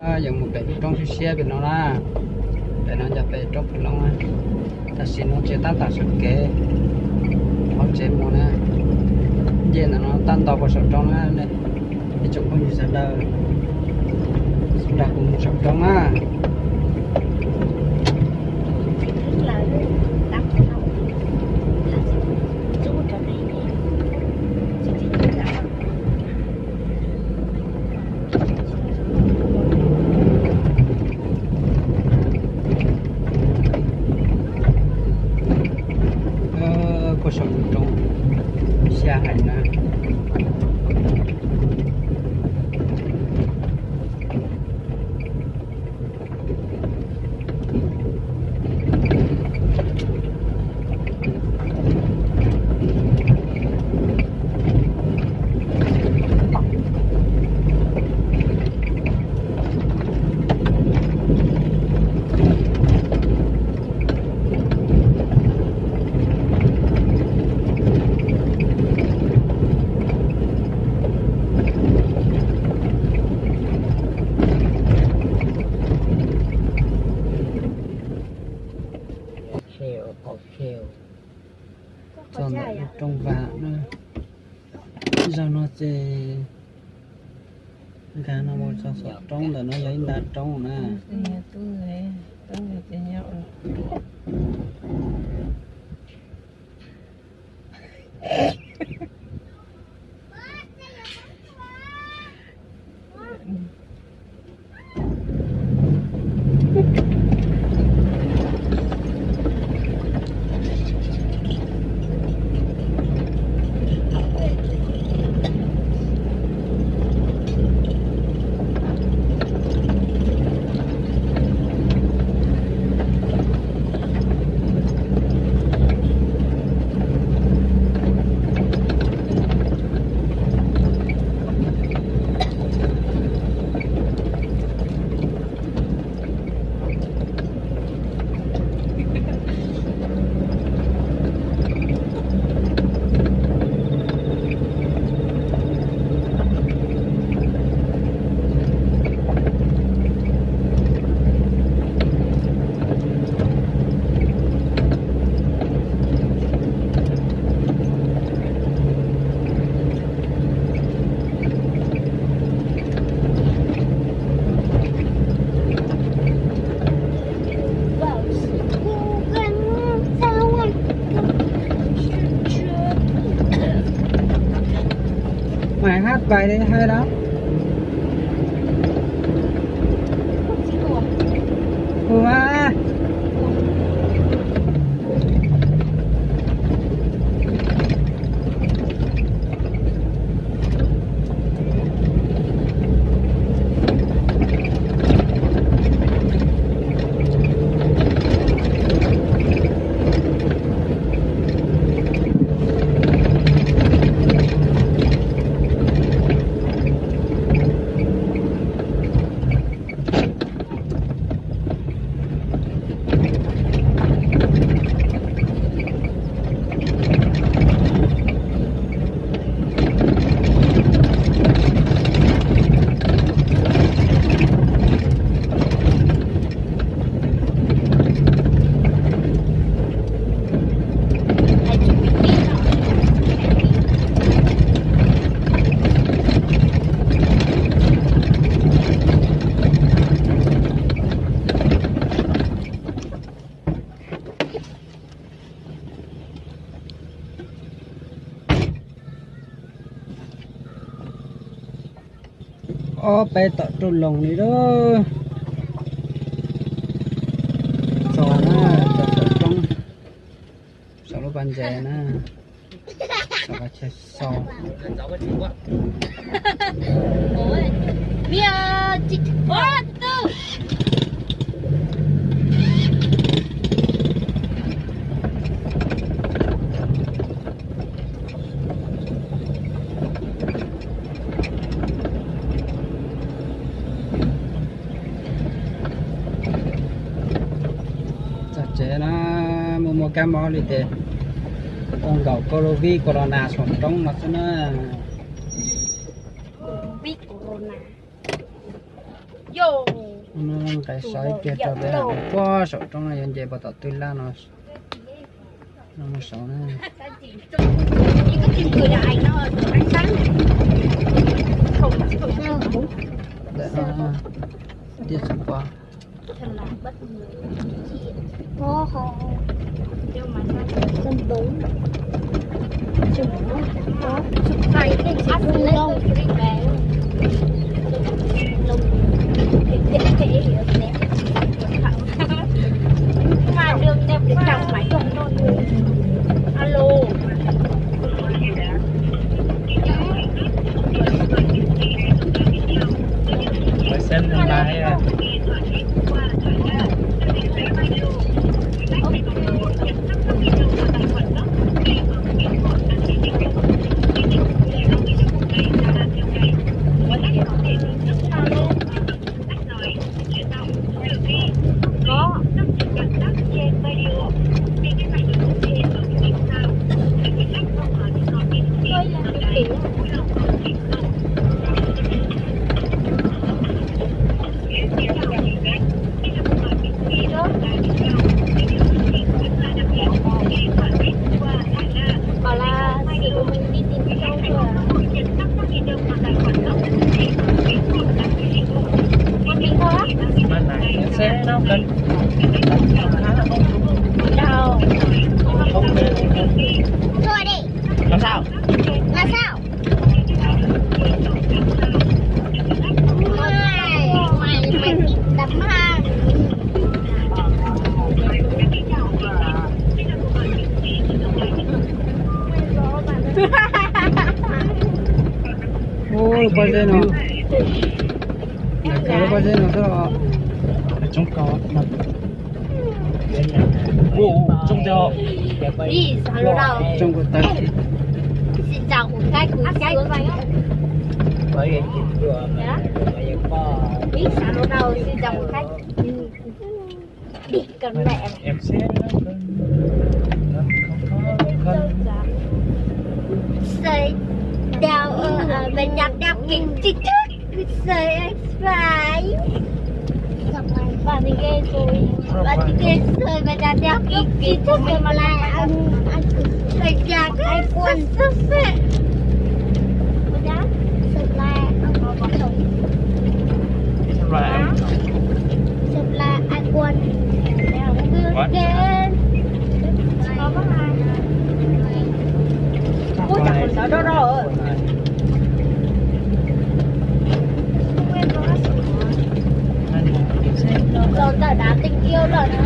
Yuav mus pem lub roob siab siab pem no na. Pem no yog pem roob Phu Loob na. Tam sim no tsev tab tom sawv kev hauv tsev mus na. Nce ntawm no tab nto puas saum roob na. Ib tsoom phooj ywg sawv daws, nrog kuv mus saum roob na. Puag saum roob xya hais na. Txog ntawm lub rooj vag na. Zaum no ces nkag no mus txog saum roob, ntawm no yog ib nta roob na. Mày hát bài đi hay lắm. Ua. Ob peb tom rau loos li lawm. Txog na, txog saum roob, saum lub pas ntses na, saum qhov chaw so. Txog tsev na, muaj muaj kab mob li ces ua nkaus Covid corona saum roob no xwb na. Covid corona. Nqes saib kiag rau pem puag saum roob no yuav nce puag tom twg laj no. No mus saud na. Ntawm no tiaj txhua pov. Alo. Phải xem tương lai à. Thua đi. Làm sao? Làm sao? Mày, mày, mày đập ha. Ui, lub pob zeb no. Lub pob zeb no xwb los. Ui, tsoo tiag. Ih, xav lus Laus. Tsoo kuv tawv. Xin chào của cái của cái. Ih, xav lus Laus, xin chào của cái. Đi cần mẹ. Xoay đao, ờ, ờ, bên nhặt đao kịch. Xoay xoay. Bạn đi game rồi. Bạn đi game rồi, bạn nhặt đao kịch. Kịch thích rồi mà lại ăn, ăn kịch. Bạn nhặt cái quân. Bạn nhặt. Bạn nhặt. Bạn nhặt. What? Ui, chả còn đó đâu rồi. Lột tả đá tình yêu lận á.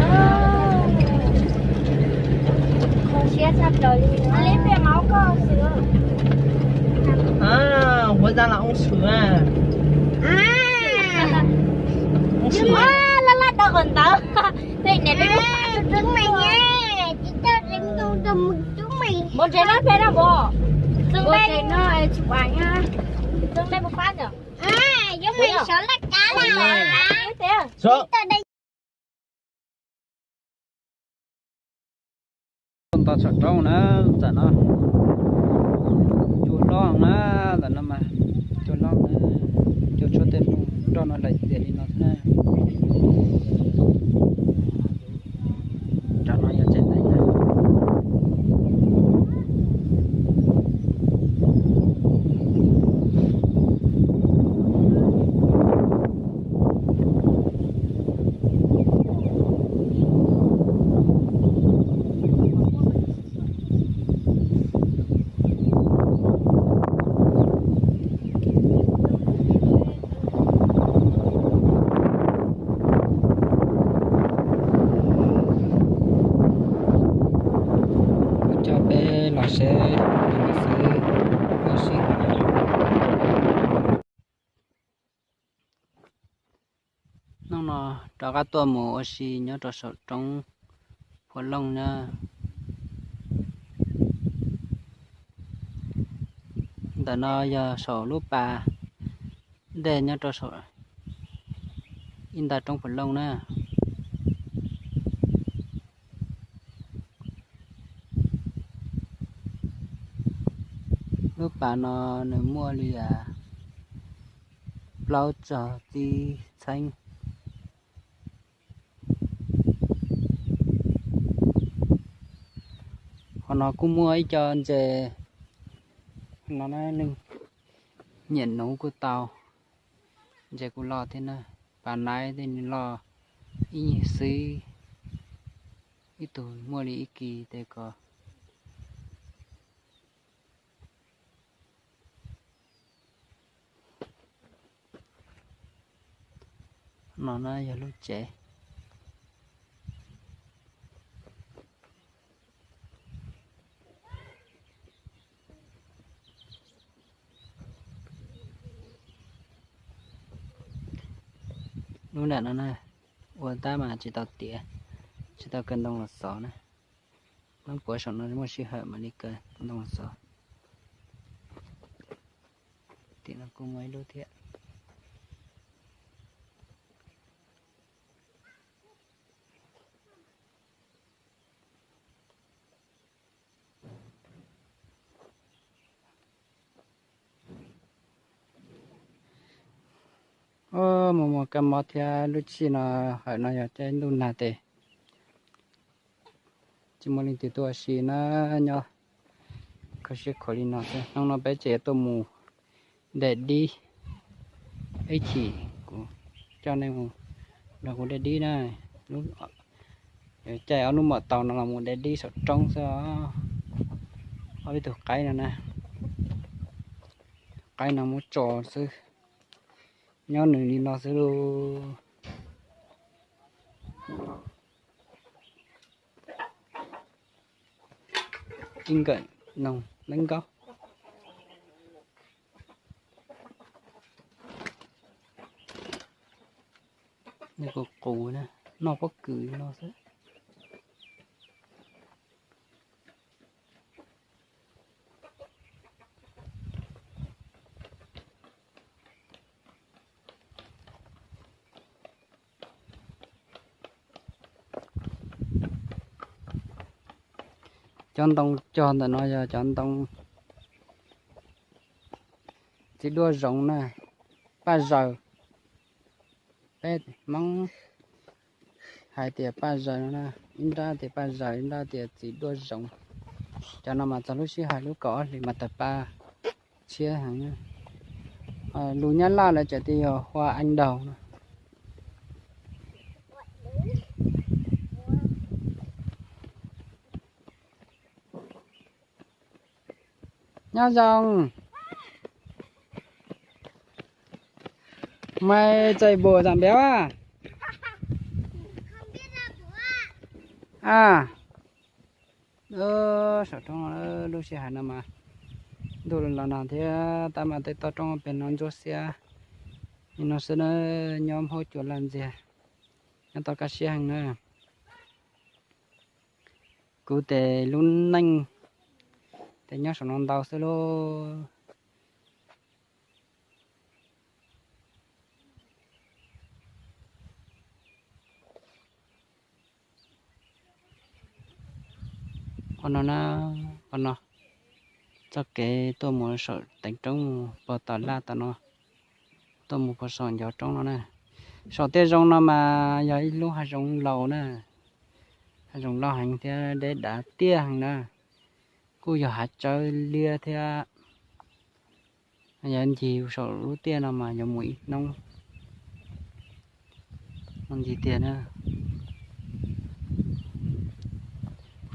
Con siết sắp rồi đi. Nó lấy tiền máu con sửa. À, hóa ra là ông Sửa à. À. Ông Sửa. Ua, laj laj tau qhov ntawd. Peb niam peb, à, chúng mày nha. Chỉ cho chúng tôi, chúng mày. Mus tsev no peb no mus. Mus tsev no, chụp ảnh nha. Chúng đây một phát nhở? À, chúng mày xóa lát cá này. Xóa. Tau saum roob na, tam no cua loj na, tam no mas cua loj na, cua tshuab tej roj no lawm tiag li no xwb na. Tam no yog tsev neeg na. Kuv coj peb los seb xwb, ua si. Hnub no rov qab tuaj mus ua si nyob rau saum roob Phuam Looj na. Ntawm no yog saum lub pas dej nyob rau saum ib nta roob Phuam Looj na. Lub pas no nws muaj li, a, plaub txog tib txheeb. Qhov no kuj muaj ib co ntses no na, neeg nyiam nuv kuj tau, ntses kuj loj thiab na. Pas naiv tej nws loj ib nyuag xwb, ib tug muaj li ib kis tes ko. No na yog lub tsev. Lub nram no na, ua tab mas tsis tau tiav, tsis tau kaw ntoo los xov na. Lub puav saum no muaj sij hawm mam li kaw ntoo los xov. Tim no kuj muaj ib lub thiab. Mus mus kab mob thiab lub tshij no, hawm no yog caij ntuj nag tes tsis muaj leej twg tuaj ua si na, nyob kho siab khuav li no xwb. Hnub no peb tseem yuav tuaj mus de dib, ib chim kuv coj nej mus nrog kuv de dib na. Caij ob lub mam tau no los mus de dib saum roob xwb os. Ob peb tug qaib no na, qaib no muab tso xwb, nyob nws li no xwb lauj. Ib nkawm noog leeb nkaub. Nws qus qus na, noj pob kws no xwb. Cov ntoo cog ntawm no yog cov ntoo txiv duaj zoov na, paj zaws. Peb Hmoob hais tias paj zaws no na, ib nrab tias paj zaws, ib nrab tias txiv duaj zoov. Cov no mas txog lub sij hawm lub kaum ob hlis mas tawg paj tshiab heev. Lus Nyab Laj lawv txawm tias yog hoa anh đào no. Nyob zoo. Mày chạy bộ dặm béo à? À. Saum roob lub sij hawm no mas ntuj los nag thiab tab mas tej toj roob pem no ntsuab xiab li no xwb na, nyob hauv cua laj ntxiag, nyob tau kaj siab heev na. Kuv tes lub neej tes nyob saum no ntau xwb lauj. Qhov no na, qhov no txoj kev tuaj mus saum teev roob mus puag tom laj tom no, tuaj mus puag saum ncov roob no na. Saum tej zoo no mas yog ib lub hav zoov laus na, hav zoov loj heev thiab deb dav tiaj heev na, kuj yog hav tsawb liab thiab. Yog ncig saum lub tiaj no mas yuav mus ib hnub mus ncig tiag na.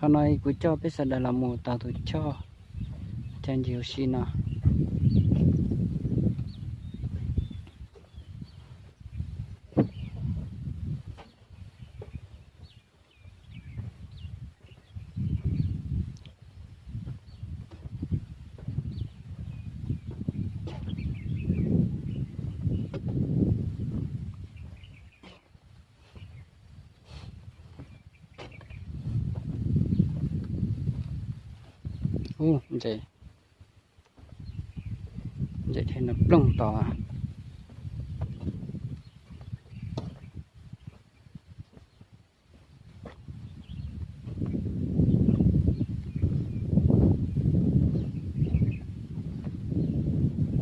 Qhov no kuv coj peb sawv daws los mus taug tus choj, chaw ncig ua si no. Ub, ntses, ntses thiaj no ploog tod.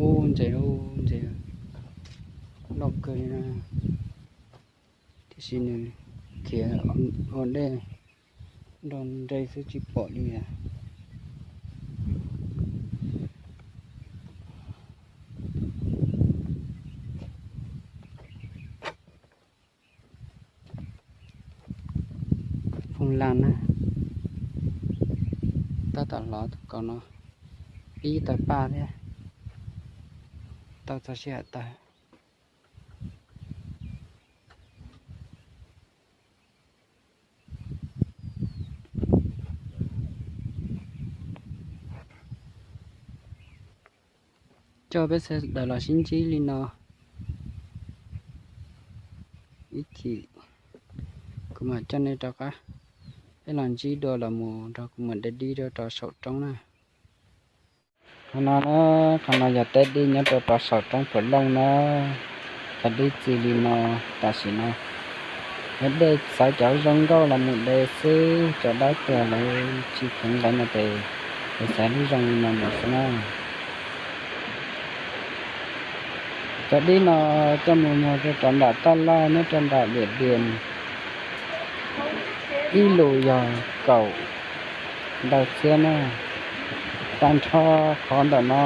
Ub, ntses, ub, ntses. Tiam sis nws khiav ua dej nroo nres xwb tsis pom li. Foob laj na, tab tom hlov tus kaus no ib tawg paj thiab, tau txog sij hawm tawg. Coj peb sawv daws los sib ntsib li no ib chim, kuv mam coj nej rov qab, peb los ntsib dua los mus nrog kuv mus de dib rau rov saum roob na. Qhov no, qhov no yog teb dib nyob rau rov saum roob Phuv Looj na. Cov dib txi li no tam sim no, yog dej xaiv cov zoo nkauj los mus de xwb, cov dawb tuag lawv tsis kheev lawv no ces lawv xaiv lub zoo li no mus xwb na. Cov dib no coj mus muag rau rov nram Taj Laj nyob rau nram Diam Diam ib lus yog kaum ntau txhiab na. Tag nrho qhov ntawm no,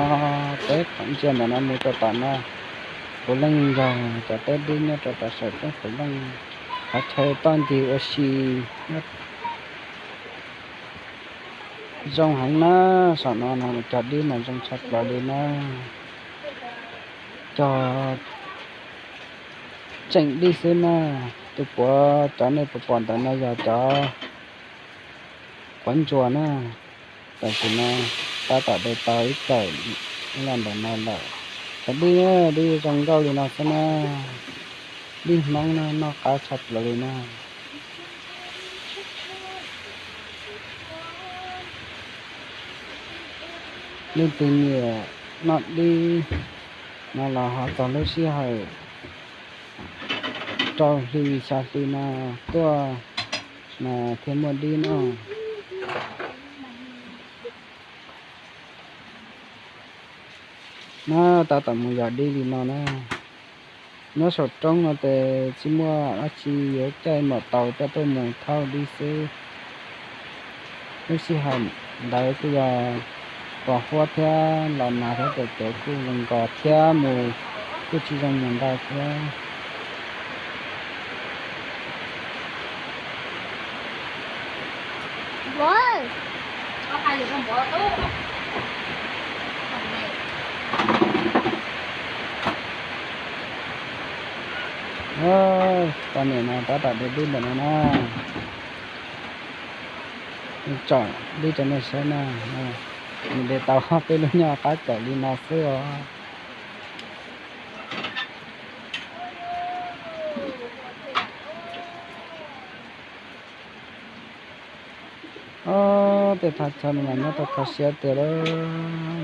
peb qhov ntsia ntawm no mus rau tom no, puav leej yog cov teb dib nyob rau tom saum roob Phuv Looj, qhov chaw toj ncig ua si zoo heev na. Saum no no cog dib mas zoo tshaj plaws li na. Cog tseem dib xwb na. Tus puav cov nej puas pom ntawm no yog cov quav ntsuas na. Tam sim no tab tom de tau ib kawm ib lo ntawm no lawm. Cov dib, dib zoo nkauj li no xwb na. Dib Hmoob na, noj qab tshaj plaws li na. Leej twg nyiam noj dib no los ho txog lub sij hawm rau hli xya hli no tuaj mas thiaj muaj dib noj. Na, tab tom mus yos dib li no na. Nyob saum roob no ces tsis muaj dab tsi, yuav caij maum taus coj tuaj mus thauj dib xwb. Lub sij hawm ntawd kuj yog pos huab thiab los nag thiab ces kev kuj zoo nkos thiab mus kuj tsis zoo mus ntau thiab. Poj niam no tab tom de dib ntawm no na. Tsom dib rau nej saib na. Nws de tau peb lub nyuag qab caum li no xwb os. Ob, tej thaj chaw no mas nyob tau kho siab tiag lauj,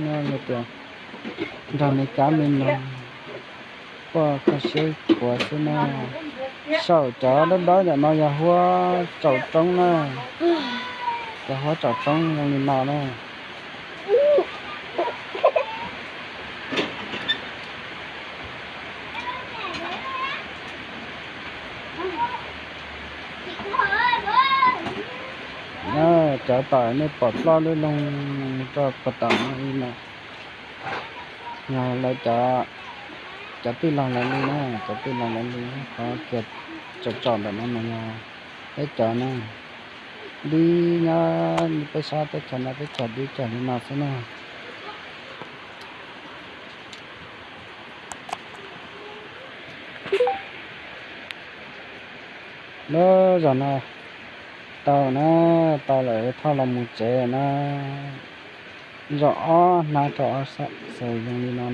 nyob li tias nrog me kab me noog quaj kho siab khuav xwb na. Saum cov dawb dawb ntawm no yog huab tsaus roob na, cov huab tsaus roob zoo li no na. Cov tom nej pom ploj lub loog rau puag tom no li no, yog lawv cov tij laug lawv li na, cov tij laug lawv li. Qhov kiag tsom tsom ntawm no mas yog peb cov na, dib nyob peb sab teb chaws no peb cog dib cog li no xwb na. Lub zos no tau na, tau lawm thauj los mus tsev na. Zos ob hnab rau ob sab xaus zoo li no.